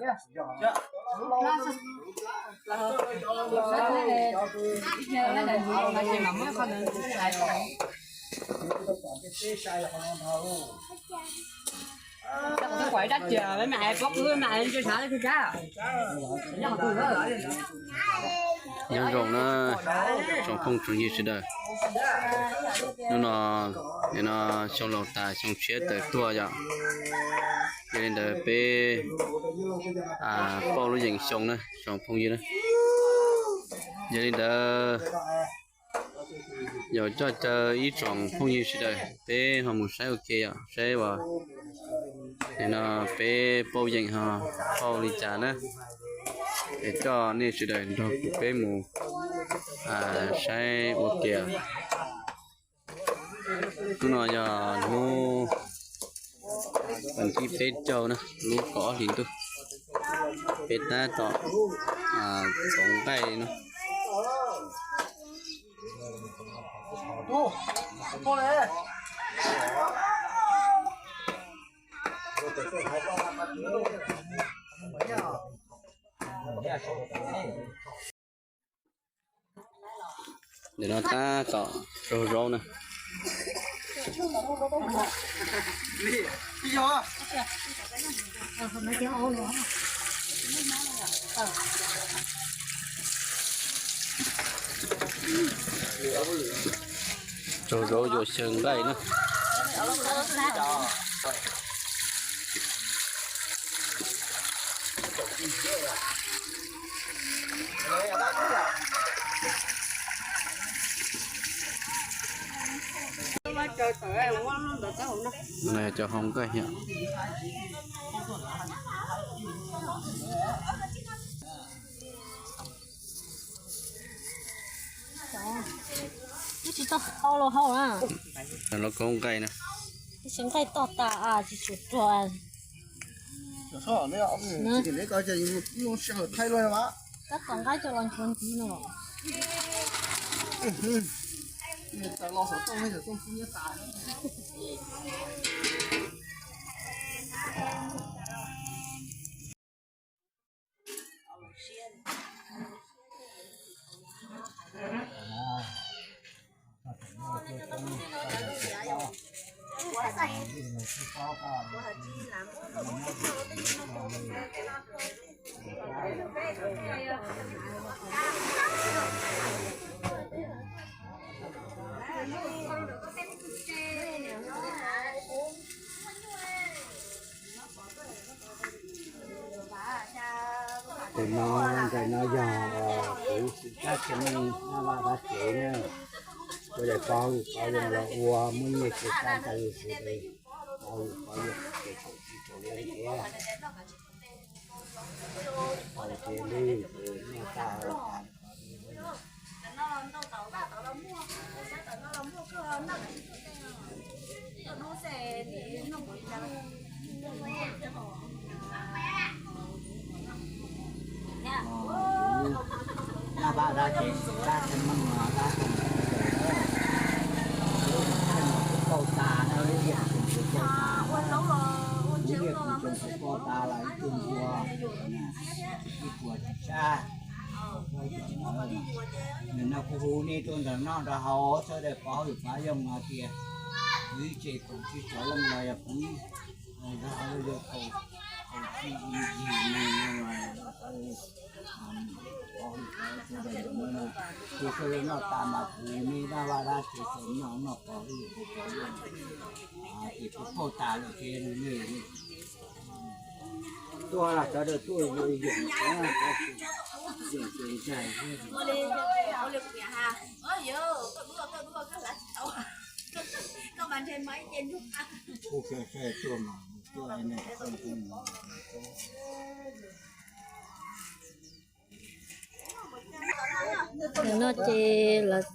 Nyob zoo na, tsoom phooj tsoom ywg sawv daws. Hnub no, nim no xyoo laus tas xyoo tshiab tawm tuaj yom. Yog li ntawd peb pauj lub yeem xyoo na tsoom phooj ywg na. Yog li ntawd yog coj caw ib tsoom phooj ywg sawv daws peb ho mus saib ua ke yom, saib uas nim no peb pauj yeem ho pauj li cas na. Es coj nej sawv daws nrog kuv peb mus saib ua ke. Hnub no yog hnub vas thib peb caug na, lub kaum ob hlis ntuj, peb tab tom txhoov nqaij no. Nim no tab tom tsaug zaub na. Tsaug zaub yuav xyaw nqaij na. Cov hau nqaij thiab. Twb tsis tau hau los hau na. Los kaub nqaij na. Twb tsis nqaij toj tas tsis tsum tuag. Tab tom nqaij coj los nchuav ntxiv no. Tus no, ntawm no yog kuv xwm txheej txiv neej Naj Vaj dab tsev na. Kuv daim pov hwm pov zoo los ua muaj nyiaj txiag txawj ntau yus xwb, pov hwm pov zoo ces thaum tsis thaum li thiab. Tau ces lwj noj tag. Naj Vaj dab tsev, dab tsev Meej no, dab tsev Meej no, lub tseem tseem pauj tas na, lub yeej tseem tseem pauj tas, lub yeej tseem tseem pauj tas los ib tug npua, ib puas tsis sab. Nim no kuv hu nej tuaj nrog noj nrog haus sawv daws pov hwm pov zoo no tias kuv ib tse kaum tsib tsov leej los yog kuv ib zog yog kaum tsib yig neeg no, pov hwm pov zoo no, kuv sawv daws noj tas mas kuv nej Naj Vaj dab tsev sawv noj noj pov hwm pov zoo, ces kuv pauj tas lawm ces tuaj los sawv daws tuaj yuav yeem, yeem ces ntsais. Kuv sawv sawv tuaj mas tuaj. Nim no ces lawv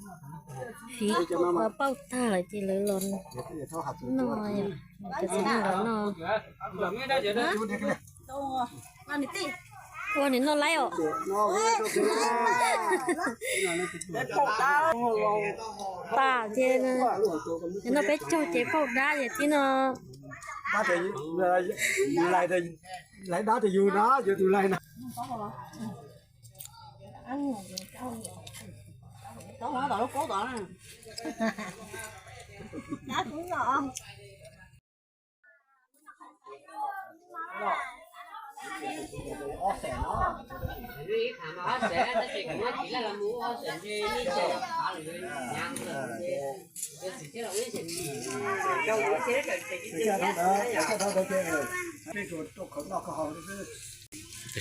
fiv qhov pauj tag lawm ces lawv los noj, cov txiv neej los noj. Ua nim no laib os. Tas ces no peb caug ces pauj dab ces tib no. Lawv dab rau yus no, yus tus lawv no. Tam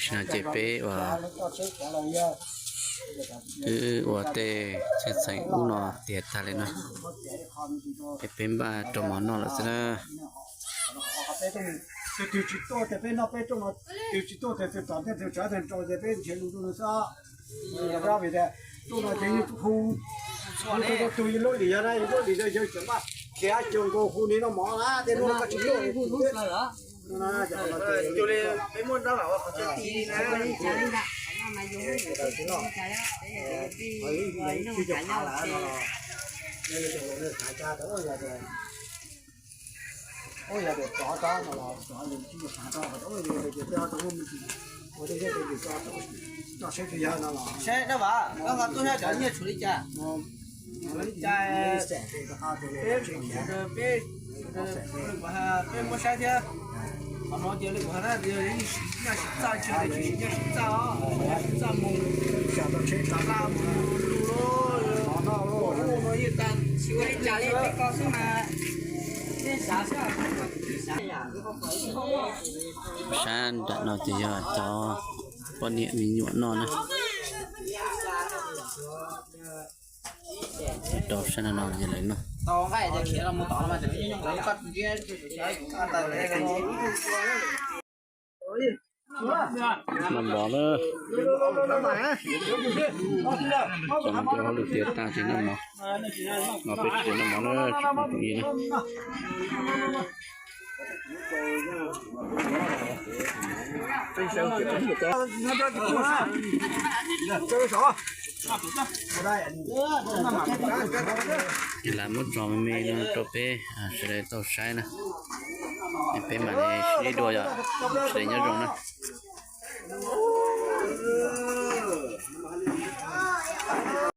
sim no ces peb ua, wb ua tej txheej txheem ub no tiav tag li no, ces peb npaj rau mov noj lawm xwb na. Tus twg tsis tuaj ces peb noj peb rooj no, tus tsis tuaj ces tus tom ntej tus tsav tus rau ces peb nrhiav lus rau nws xwb. Vim tias rooj no ces yeej hu, hu tug yus lub lim yog na, yus lub lim yog yawg tseem npaj khiav cuag nkaus hu nws noj mov na, tej hnub no koj tsis tuaj. Peb muaj nrab vam ua qhov txhia ti na. Ub, yog tias tsov rab no los tsov yeej tsis xav rau qhov ub, yog tias tej ob tug muaj me ntsis ua tej yog tus yus tso, tso saib tus yawg no los. Saib dab vam, koj ho tuaj saib cov nyiaj tshuav li cas? Tshuav li cas? Peb, peb, peb muab saib thiab. Qhov no ces li kuv hais na, nyiaj sib txaj, tsis nyiaj sib txaj os, nyiaj sib txaj mus, txaj mus lus los no yeej tag. Sab nram no ces yog cov poj niam me nyuam noj na. Rau sab no no ces lawv noj. Noj mov na. Cov no rau hauj lwm tiav tag ces noj mov. No peb tsis noj mov na, tsis pom tus ib na. Ces lam muab tso me me no rau peb sawv daws tau saib na. Peb mam li sib ntsib dua yom, sawv daws nyob zoo na.